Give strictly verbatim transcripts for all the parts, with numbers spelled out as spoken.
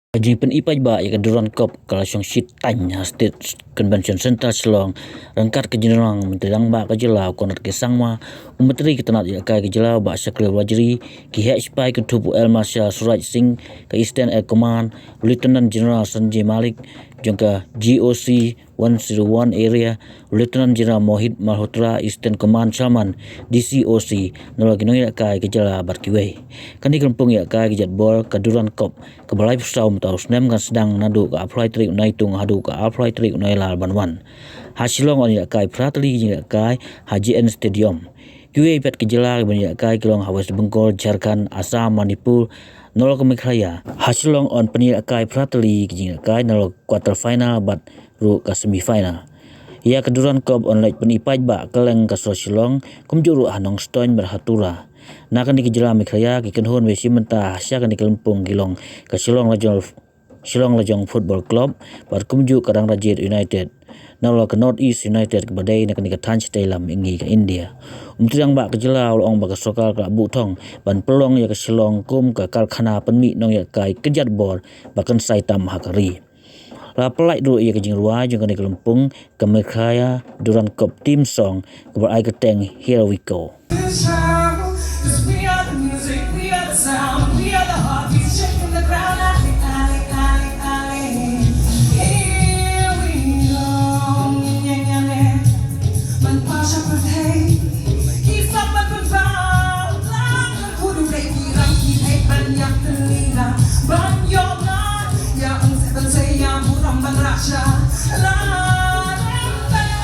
Ka jingpyni paidbah ïa ka Durand Cup ka la shong shi tang ha State Convention Centre Shillong, ryngkat ka jingrwai Myntri Rangbah ka jylla u Conrad K Sangma, u Myntri ka tnat ïalehkai ka jylla u Bah Shakliar Warjri, ki heh shipai kynthup u Air Marshal Suraj Singh ka Eastern Air Command, u Lieutenant General Sanjay Malik jong ka G O C one zero one Area, u Lieutenant General Mohit Malhotra, Eastern Command Chairman, D C O C, nalor ki nongïalehkai ka jylla bad kiwei. Kane ka lympung ïalehkai ka jatbor ka Durand Cup kaba laiphew saw mynta u snem kan sdang naduh ka arphew lai tarik u Naitung haduh ka arphew lai tarik u Nailar ban wan. Ha Shillong yn ïalehkai phra tylli ki jingïalehkai ha J N Stadium. Kiwei pat ki jylla kiban ïalehkai ki long ha West Bengal, Jharkhand, Assam, Manipur, nalor ka Meghalaya. Ha Shillong yn pynïalehkai phra tylli ki jingïalehkai nalor quarter final bad ruh ka semi final. Ïa ka Durand Cup yn leit pyni paidbah kylleng ka sor Shillong, kumjuh ruh ha Nongstoiñ bad ha Tura. Na kane ka jylla Meghalaya ki kynhun ba ïashim bynta sha kane ka lympung ki long ka Shillong Lajong, Shillong Lajong Football Club bad kumjuh ka Rangrajit United, nalor ka North East United kaba dei na kane ka thaiñ shatei lam mihngi ka India. U Myntri Rangbah ka jylla u la ong ba ka sorkar ka la buh thong ban pynlong ïa ka Shillong kum ka karkhana pynmih nongïalehkai ka jatbor ba kynsai tam ha ka ri. La pyllait ruh ïa ka jingrwai jong kane ka lympung, ka Meghalaya Durand Cup Theme Song, kaba ai kyrteng Here We Go. This house, 'cause we are the music, we are the sound, we are the heartbeat shaking the ground. Ale, ale, ale, ale. Here we go. Nya, nya, nya. Ban pasha pyrthei. Ki sap ban pynpaw. Lang kudu dei ki rang ki hei ban yak teli rang. Ban ïoh ngan. Ïa ung se ban se ïa burom ban rasha. La rem bang.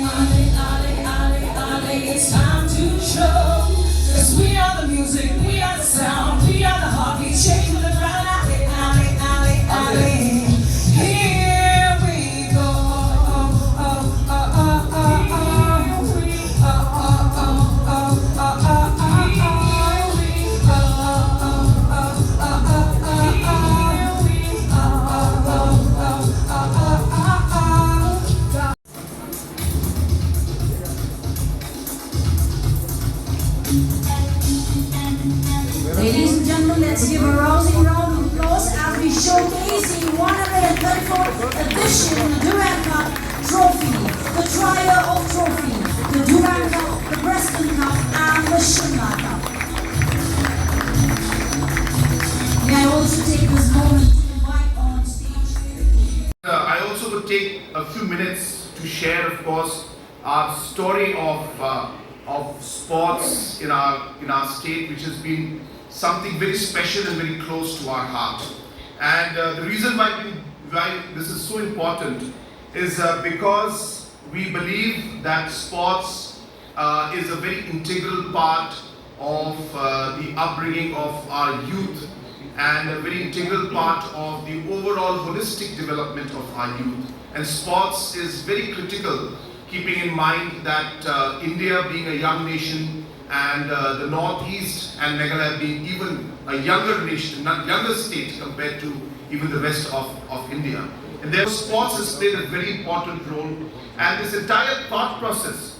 Ale, ale, ale, ale, it's time to show. 'Cause we are the music, we are the sound, we are the heartbeat, shaking the ground. Ale, ale, ale, ale. Here we go. Ladies and gentlemen, let's give a rousing round of applause as we showcase the one hundred thirty-fourth edition of the Durand Cup Trophy, the Trier of Trophy, the Durand Cup, the Preston Cup, and the Shimla Cup. May I also take this moment to invite on stage. Uh, I also would take a few minutes to share, of course, our story of, uh, of sports in our, in our state, which has been something very special and very close to our heart. And, uh, the reason why, we, why this is so important is, uh, because we believe that sports, uh, is a very integral part of, uh, the upbringing of our youth and a very integral part of the overall holistic development of our youth. And sports is very critical, keeping in mind that, uh, India being a young nation and, uh, the Northeast and Meghalaya being even a younger nation, not younger state compared to even the rest of, of India. And therefore, sports has played a very important role. And this entire thought process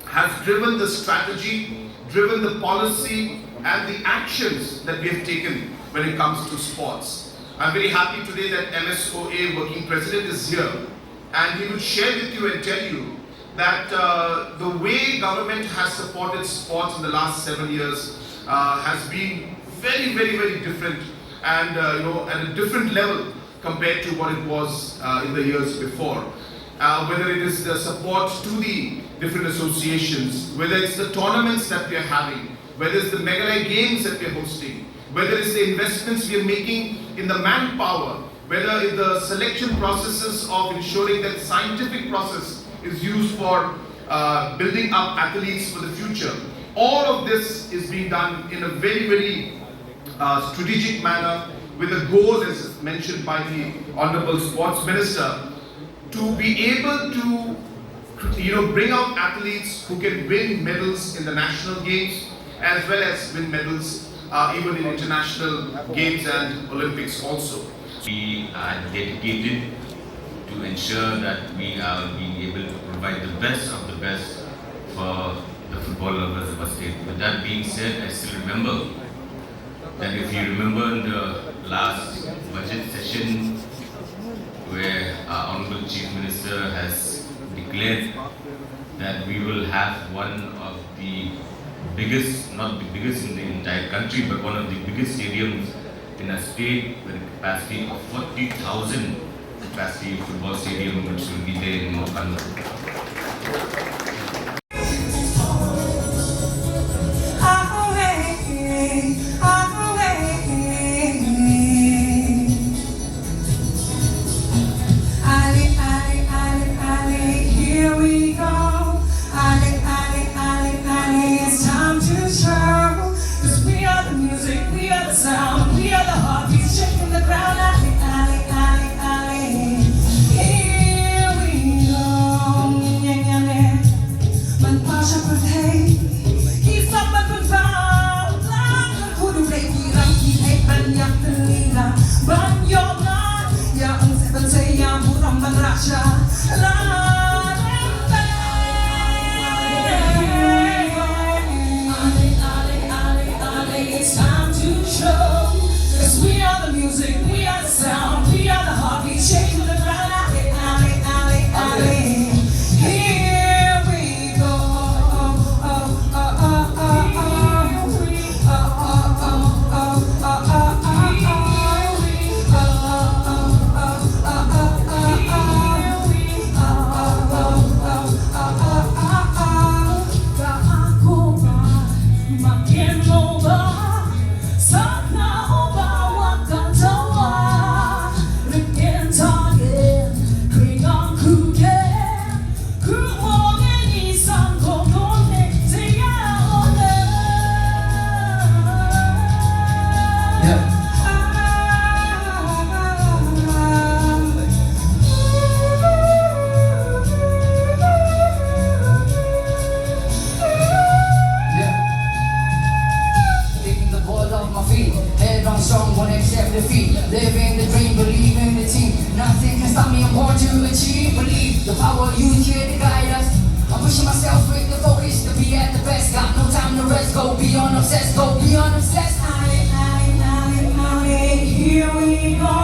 has driven the strategy, driven the policy, and the actions that we have taken when it comes to sports. I'm very happy today that M S O A working president is here, and he will share with you and tell you that, uh, the way government has supported sports in the last seven years, uh, has been very, very, very different and, uh, you know, at a different level compared to what it was, uh, in the years before. Uh, whether it is the support to the different associations, whether it's the tournaments that we are having, whether it's the Meghalaya Games that we are hosting, whether it's the investments we are making in the manpower, whether it's the selection processes of ensuring that scientific process is used for, uh, building up athletes for the future. All of this is being done in a very, very, uh, strategic manner with a goal, as mentioned by the Honorable Sports Minister, to be able to, you know, bring out athletes who can win medals in the national games as well as win medals, uh, even in international games and Olympics also. We are dedicated to ensure that we are being able to provide the best of the best for the football lovers of our state. With that being said, I still remember That if you remember in the last budget session, where our Honorable Chief Minister has declared that we will have one of the biggest, not the biggest in the entire country, but one of the biggest stadiums in a state with a capacity of forty thousand capacity football stadium, which will be there in Mawkynwar. Living the dream, believe in the team. Nothing can stop me, I'm born to achieve. Believe the power you here to guide us. I'm pushing myself with the focus to be at the best. Got no time to rest, go beyond obsessed, go beyond obsessed. Here we go.